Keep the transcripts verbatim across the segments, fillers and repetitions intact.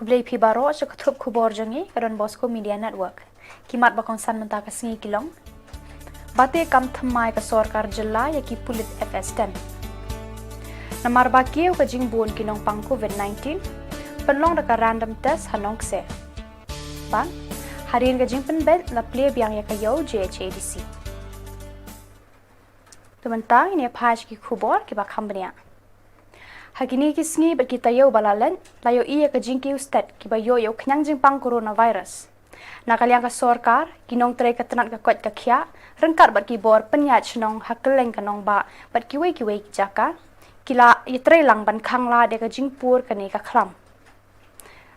Lei phi baroh sha ka thup khubor jong ngi ka Don Bosco Media Network. Ki mat ba kongsan mynta ka sngi ki long: Bate kam thymmai ka sorkar jylla ïa ki pulit F S ten. Namar ba kiew ka jingbun ki nongpang covid nineteen, pynlong da ka random test ha Nongkseh. Bad hadien ka jingpynbeit la plie biang ïa ka ïew J H A D C. Te mynta ngin ïa phai sha ki khubor kiba kham bniah. Ha kine ki sngi bad ki taïew ba la leit, la ïohi ïa ka jingkiew stet kiba ïoh ïa u khñiang jingpang coronavirus. Na ka liang ka sorkar, ki nongtrei ka tnat ka koit ka khiah, ryngkat bad ki bor pynïaid shnong ha kylleng ka nongbah bad kiwei kiwei ki jaka, ki la ïatreilang ban khang lad ïa ka jingpur kane ka khlam.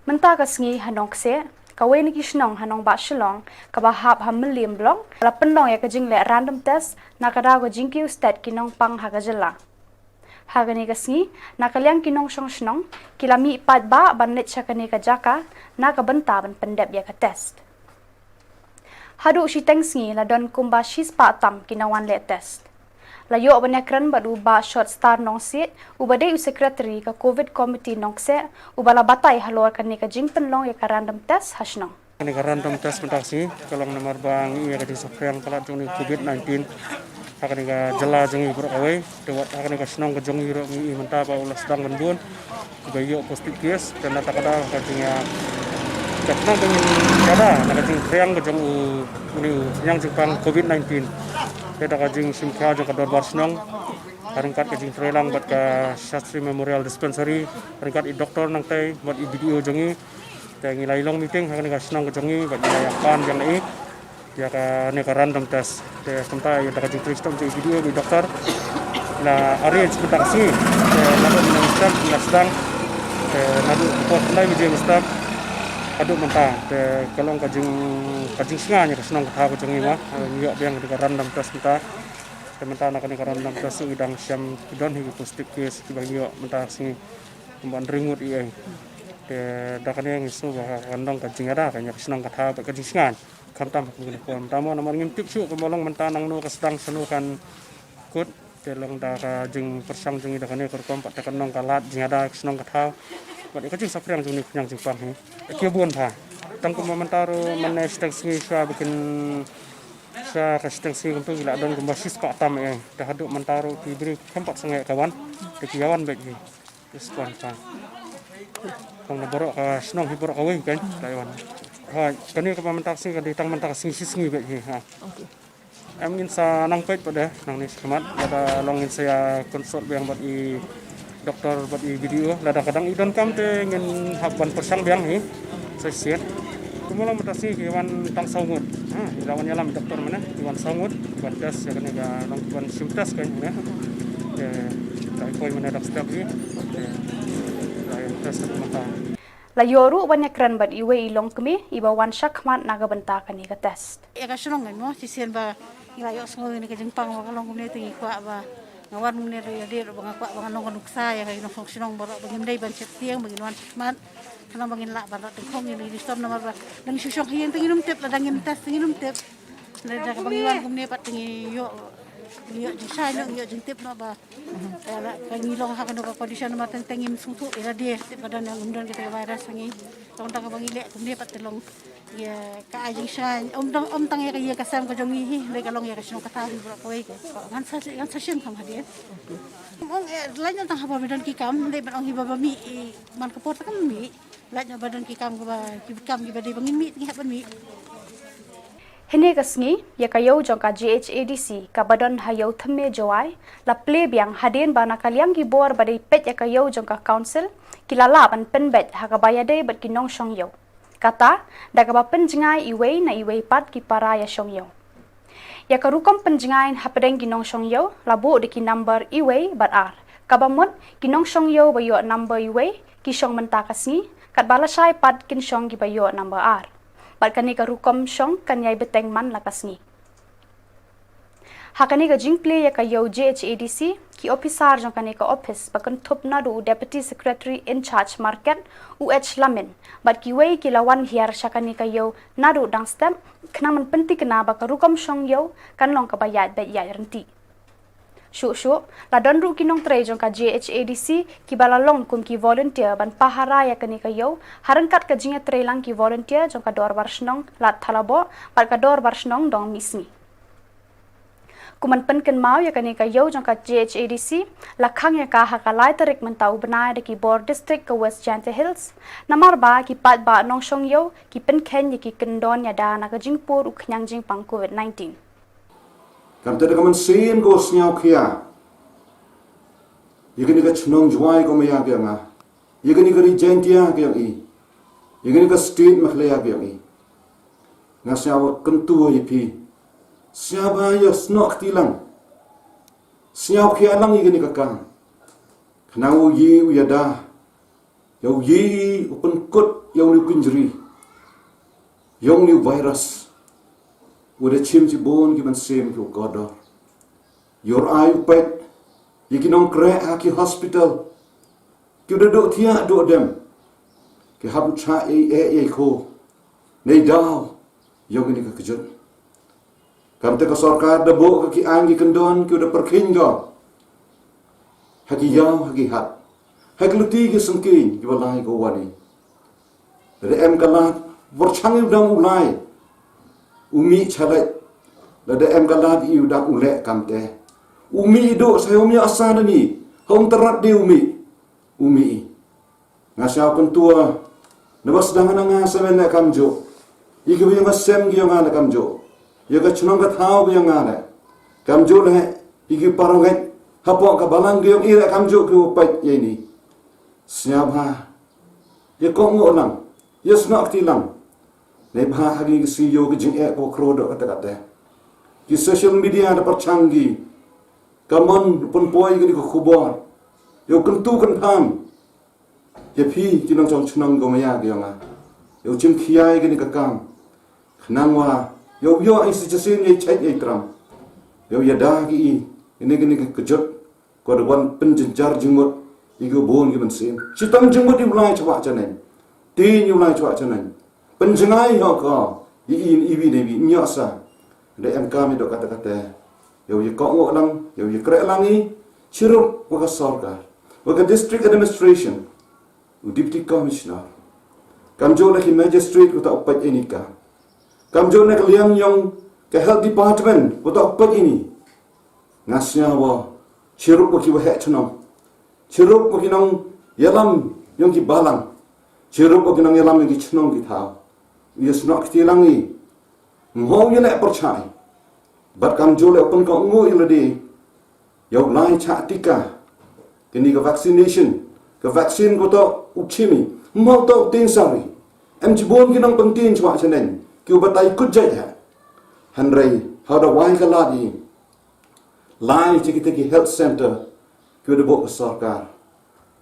Mynta ka sngi ha Nongkseh, kawei na ki shnong ha nongbah Shillong kaba hap ha Mylliem Block, la pynlong ïa ka jingleh random test na ka daw ka jingkiew stet ki nongpang ha ka jylla. Ha kane ka sngi, na ka liang ki nongshong shnong, ki la mih paidbah ban leit sha kane ka jaka na ka bynta ban pyndep ïa ka test. Haduh shiteng sngi la don kumba shispah tam ki nongwan leh test. La ïoh ban ïakren bad u Bah Short Star Nongsiej, uba dei u secretary ka covid committee Nongkseh, uba la batai halor kane ka jingpynlong ïa ka random test ha shnong. Kane ka random test mynta ka sngi ka long namar ba ngi ïa ka jingsaphriang palat jong une u covid nineteen ha kane ka jylla jong ngi baroh kawei. Te wat ha kane ka shnong ka jong ngi ruh ngi i mynta ba u la sdang ban bun kiba ïoh positive case, te na kata ka daw ka jingïa, ka shnong ka jingïada na ka jingphriang ka jong u, une u khñiang jingpang covid nineteen. Te da ka jingshim khia jong ka dorbar shnong, ryngkat ka jingtreilang bad ka Shastri Memorial Dispensary, ryngkat i doktor nangtei bad i B D O jong ngi. Te ngi la ïa long meeting ha kane ka shnong ka jong ngi bad ngi la ïa pan biang ïa i ïa kane ka random test. Te kumta ïa da ka jingtrei shitom jong i B D O bad i doktor la arrange mynta ka sngi. Te naduh mynstep la sdang, te naduh por khyndai baje mynstep haduh mynta. Te ka long ka jing, ka jingshngaiñ ïa ka shnong ka thaw ka jong ngi ma, ngi ïoh biang da ka random test mynta. Te mynta na kane ka random test ngi dang shem ki don hi ki positive case kiba ngi ïoh mynta ka sngi. Kumba hynriew ngut ïa i. Te da kane ngi sngew ba kan long ka jingïada ka ïa ka shnong ka thaw bad ka jingshngaiñ. Khamtam ha kane ka por mynta mo namar ngim tip shuh kumba long mynta nangno ka sdang shano kan kut. Te long da ka jingpyrshang jong ngi da kane ka rukom pat te kan long ka lad jingïada ka shnong ka thaw bad ïa ka jingsaphriang jong une u khñiang jingpang hi. Ki bun bha. Tang kumba mynta ruh mynne shiteng sngi shuwa ba kin, shuwa ka shiteng sngi kumto ngi la don kumba shispah tam ïa i. Te haduh mynta ruh ki briew khlem pat sangeh ka wan. Te ki ïa wan beit hi. Yes, wan ka. Tang na baroh ka shnong hi baroh kawei kan, ka wan. Ha, kane kaba mynta ka sngi ka dei tang mynta ka sngi shi sngi beit hi, ha. Em ngin sa nang peit pat de, nangne shakhmat, lada long ngin sa ïa consult biang bad i doktor bad i B D O, lada ka dang i donkam te ngin hap ban pyrshang biang hi. Sa shisien. Kumba long mynta ka sngi ki wan tang saw ngut. Ha, i la wan ïalam i doktor mynne, ki wan saw ngut, ki wan test ïa kane ka long ki wan shim test kane. Te ka i poi mynne dak step hi. Te ka i test mynta. La ïoh ruh ban ïakren bad iwei i longkmie iba wan shakhmat na ka bynta kane ka test. Ïa ka shnong ngan mo, shisien ba ngi la ïohsngew ïa kane ka jingpang ba ka long kumne te ngi kwah ba nga wan kumne ruh ïa dei ruh ba nga kwah ba nga long ka nuksa ïa ka, ïa ka nongshong shnong baroh ba ngim dei ban sheptieng ba ngin wan shakhmat. Khnang ba ngin lah ban rat dyngkhong ïa kine ki symptom namar ba dang shu shong ha ïing te ngin ym tip, lada ngin test te ngin ym tip. Lada kaba ngi wan kumne pat te ngi ïoh, ngi ïoh jingshai noh, ngi ïoh jingtip noh ba, eh, la ka ngi long ha kano ka condition namar teng teng ngim sngewthuh ïa lade tip ba don ne ym don kata ka virus ha ngi. Tang tang kaba ngi leh kumne pat te long ïa ka ai jingshai, ym tang, ym tang ïa ka ïing ka sem ka jong ngi hi, lei ka long ïa ka shnong ka thaw hi baroh kawei ka. Ngan sa, ngan sa shim kham hadien. Ym ong, eh, lait noh tang haba ba don ki kam, lei ban ong hi ba ba mih, eh, man ka por te kam mih. Lait noh ba don ki kam kiba, ki kam kiba dei ba ngin mih, te ngi hap ban mih. Hynne ka sngi, ïa ka ïew jong ka J H A D C kaba don ha Ïew Thymme Jowai la plie biang hadien ba na ka liang ki bor ba dei peit ïa ka ïew jong ka council ki la lah ban pynbeit ha kaba ïadei bad ki nongshong ïew. Kata da kaba pynjngai iwei na iwei pat ki para ïashong ïew. Ïa ka rukom pynjngai hapdeng ki nongshong ïew la buh da ki number iwei bad ar. Kaba mut ki nongshong ïew ba ïoh number iwei ki shong mynta ka sngi, katba lashai pat kin shong kiba ïoh number ar. Bad kane ka rukom shong kan ïai bteng man la ka sngi. Ha kane ka jingplie ïa ka ïew J H A D C, ki ophisar jong kane ka ophis ba kynthup naduh u Deputy Secretary in Charge Market, u H Lamin, bad kiwei ki la wan hiar sha kane ka ïew naduh dang step, khnang ban pyntikna ba ka rukom shong ïew kan long kaba ïaid beit ïaid ryntih. Shuh shuh, la don ruh ki nongtrei jong ka J H A D C kiba la long kum ki volunteer ban pahara ïa kane ka ïew, ha ryngkat ka jingïatreilang ki volunteer jong ka Dorbar Shnong Lad Thalaboh bad ka Dorbar Shnong Dong Misngi. Kum ban pynkynmaw ïa kane ka ïew jong ka J H A D C, la khang ïa ka ha ka lai tarik mynta u bnai da ki bor district ka West Jaintia Hills, namar ba ki paidbah nongshong ïew ki pynkheiñ ïa ki kyndon ïada na ka jingpur u khñiang jingpang COVID nineteen. Kam te da ka mynsiem ko sñiaw khia. Ïa kani ka chnong Jwai ko maya ka nga. Ïa kani ka ri Jaintia ka yong i. Ïa kani ka state Meghalaya ka yong i. Nga sñiaw kyntu ïa phi. Sñiaw ba ïa snoh kti lang. Sñiaw khia lang ïa kani ka kam. Khnang u yi u ïada. Ïa u yi u pynkut ïa u liu kynjri. Ïa u liu virus. U da chim chibun ki mynsiem ki u kordor. Yor ai u peit. Ïa ki nongkreh ha ki hospital. Ki u da duh thiah duh dem. Ki hap u chah ei ei ei ko. Nei daw. Ïa u kani ka kjut. Kam te ka sorkar da buh ka ki ang ki kyndon ki u da pyrkhing ko. Ha ki ïaw ha ki hat. Ha ki luti ki sngkien ki ba lai ko wani. Da em ka lad, wor chang u dang u lai. U mi chalai. Da em ka lad i u dang u leh kam te. U mi i duh sa u mi asa da ni. Ha um tarat de u mi. U mi i. Nga sñiaw kyntu ïa. Naba sdang na nga semen ne kam juk. I ki ba ïa nga sem ki ïa nga ne kam juk. Ïa ka chnong ka thaw ba ïa nga ne. Kam juk ne. I ki parong ngai. Hapoh ka balang ki ïa i ne kam juk ki u pait ïa ni. Sñiaw ha. Ïa kong u lang. Ïa snoh kti lang. Nei bha ha ki ki si ïa ki jing eh ko kro do kata kata. Ki social media da parchang ki. Kamon pun poi ki ni ko khubor. Ïa kyntu kyntham. Ïa phi ki nongchong chnong ko maya ki ïa nga. Ïa u chim khiai ki ni ka kam. Khnang wa. Ïa u ïa i si chasin ïa i chait ïa i tram. Ïa u ïa da ki i. Ini ki ni ka kjut. Ko da wan pynjynjar jingmut. Ïa ki u bun ki mynsiem. Chitam jingmut ïa u lai chwa chaneng. Tin ïa u lai chwa chaneng. Pynjngai ïa ka. Ïa i i wi ne wi. Ïa sa. Da em kam ïa do kata kata. Ïa u ïa kong lang. Ïa u ïa kreh lang i. Chirup wa ka sorkar. Wa ka district administration. U Deputy Commissioner. Kamjooh na ki magistrate ko ta u pait ini ka. Kamjooh na ka liang yong ka health department ko ta u pait ini. Nga sñiaw wa chirup wa ki waheh chnong. Chirup wa ki nongïalam yong ki balang. Chirup wa ki nongïalam yong ki chnong ki thaw. Ïa snoh kti lang i. Mho ïa leh pyrchai. Bad kamjooh leh pynkoh ngu ïa lade. Ïa u lai chah tika. Kini ka vaccination. Ka vaccine ko to u chimi. Mho to u tin sari. Em chibun ki nongpyntin chwa chaneng. Ki u batai kut jai ha. Hynrei, ha da wai ka lad i. Lai chi kita ki health center. Ki u da buh ka sorkar.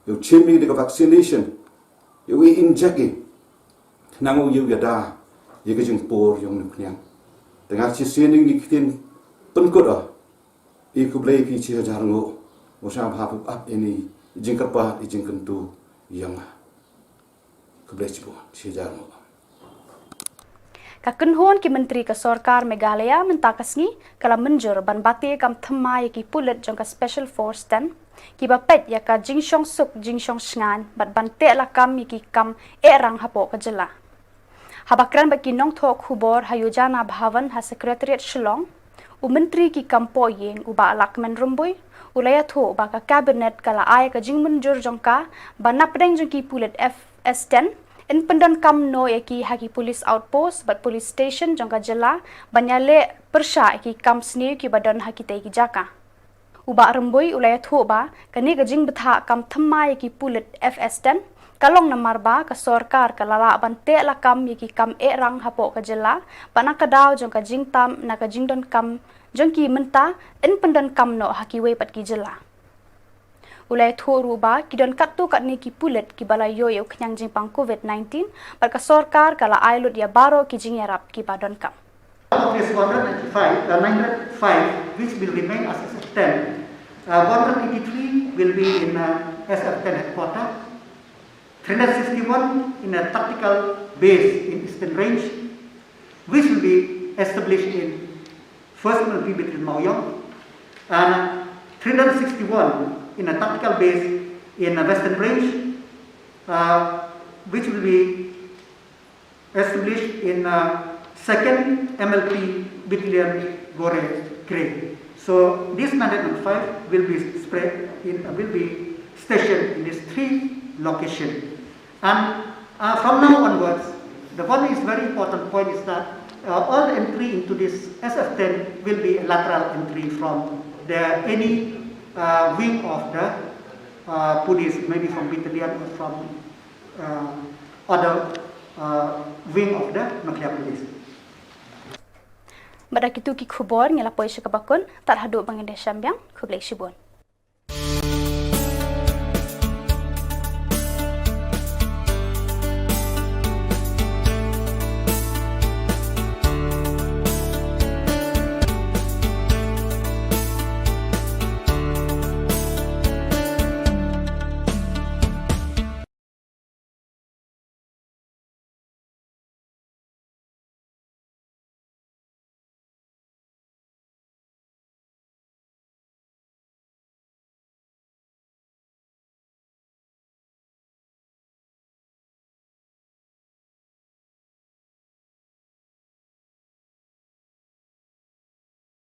Ïa u chimi da ka vaccination. Ïa u inject i. Khnang u ïa u ïa da. Ïa ka jingpur ïa u nukniang. Tengah chi sien ïa u ni kitin pynkut ah. I khublei phi chi hajar ngo. Mo sha bha ap ini jingkyrpad i jingkyntu ïa nga. Khublei chibun chi hajar ngo. Ka kynhun ki myntri ka sorkar Meghalaya mynta ka sngi ka la mynjur ban bati kam thymmai ïa ki pulit jong ka Special Force ten kiba peit ïa ka jingshong suk jingshong shngain bad ban teh lakam ïa ki kam eh rang hapoh ka jylla. Haba kren bad ki nongthoh khubor ha Yojana Bhavan ha Secretariat Shillong, u Myntri ki kam poh ïing u Bah Lahkmen Rymbui, u la ïathuh ba ka Cabinet ka la ai ka jingmynjur jong ka ba napdeng jong ki pulit F S ten, yn pyndonkam noh ïa ki ha ki police outpost bad police station jong ka jylla ban ïaleh pyrshah ïa ki kam sniew kiba don ha kitei ki jaka. U Bah Rymbui u la ïathuh ba kane ka jingbthah kam thymmai ïa ki pulit F S ten ka long namar ba ka sorkar ka la lah ban teh lakam ïa ki kam eh rang hapoh ka jylla bad na ka daw jong ka jingtam na ka jingdonkam jong ki mynta yn pyndonkam noh ha kiwei pat ki jylla. U la ïathuh ruh ba ki don katto katne ki pulit kiba la ïoh ïa u khñiang jingpang COVID nineteen bad ka sorkar ka la ai lut ïa baroh ki jingïarap kiba donkam. Out of this one hundred eighty-five, uh, nine hundred five, which will remain as S F ten, uh, one hundred eighty-three will be in uh, S F ten headquarter, three hundred sixty-one in a tactical base in Eastern Range, which will be established in First M L P Battalion Mawiong, and three hundred sixty-one in a tactical base in a Western Range, uh, which will be established in a second M L P battalion Gore Gre. So this nine hundred five will be spread in, uh, will be stationed in these three locations. And uh, from now onwards, the one is very important point is that uh, all the entry into this S F ten will be a lateral entry from the any uh, wing of the uh, police, maybe from battalion or from uh, other uh, wing of the Meghalaya police. Bad da kitu ki khubor ngi la poi sha kaba kut, tad haduh ban ïadei sha biang, khublei shibun.